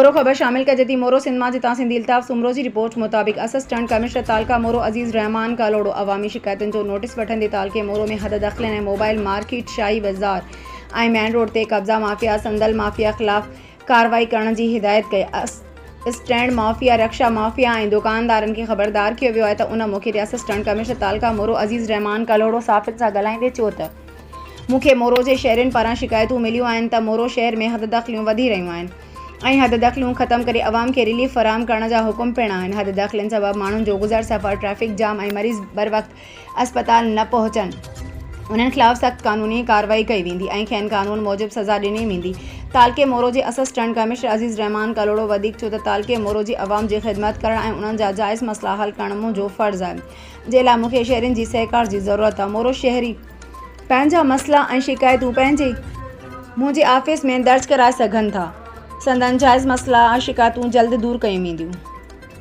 مورو خبر شامل ڪجي ٿي مورو سنڌ مان جتان سنڌي الطاف سومرو جي رپورٽ مطابق اسسٽنٽ ڪمشنر تعلقه مورو عزيز الرحمان ڪلهوڙو عوامي شڪايتن جو نوٽيس وٺندي تعلقي مورو ۾ حد دخلين ۽ mobile market Shahi Bazaar ۽ main road تي قبضا مافيا صندل مافيا خلاف ڪارروائي ڪرڻ جي هدايت ڪئي اسٽينڊ مافيا رڪشا مافيا ۽ دڪاندارن کي خبردار ڪيو ويو آهي ته ان موقعي تي اسسٽنٽ ڪمشنر تعلقه مورو عزيز الرحمان ڪلهوڙو صحافين سان ڳالهائيندي چيو ته مون کي مورو جي شهرين پاران شڪايتون مليون آهن ته مورو شهر ۾ حددخليون وڌي رهيون آهن ۽ حددخليون ختم ڪري عوام کي رليف فراهم ڪرڻ جا حڪم پڻ آهن، حددخلين سبب ماڻهن جو گذر سفر، ٽريفڪ جام ۽ مريض بروقت اسپتال نه پهچن، انهن خلاف سخت قانوني ڪارروائي ڪئي ويندي ۽ کين قانون موجب سزا ڏني ويندي. تعلقي مورو جي اسسٽنٽ ڪمشنر عزيز الرحمان ڪلهوڙو وڌيڪ چيو ته تعلقي مورو جي عوام جي خدمت ڪرڻ ۽ انهن جا جائز مسئلا حل ڪرڻ منهنجو فرض آهي جنهن لاء مون کي شهرين جي سهڪار جي ضرورت آهي مورو شهري پنهنجا مسئلا ۽ شڪايتون پنهنجي منهنجي آفيس ۾ درج ڪرائي سگهن ٿا. سندن جائز مسئلا ۽ شڪايتون جلد دور ڪيون وينديون.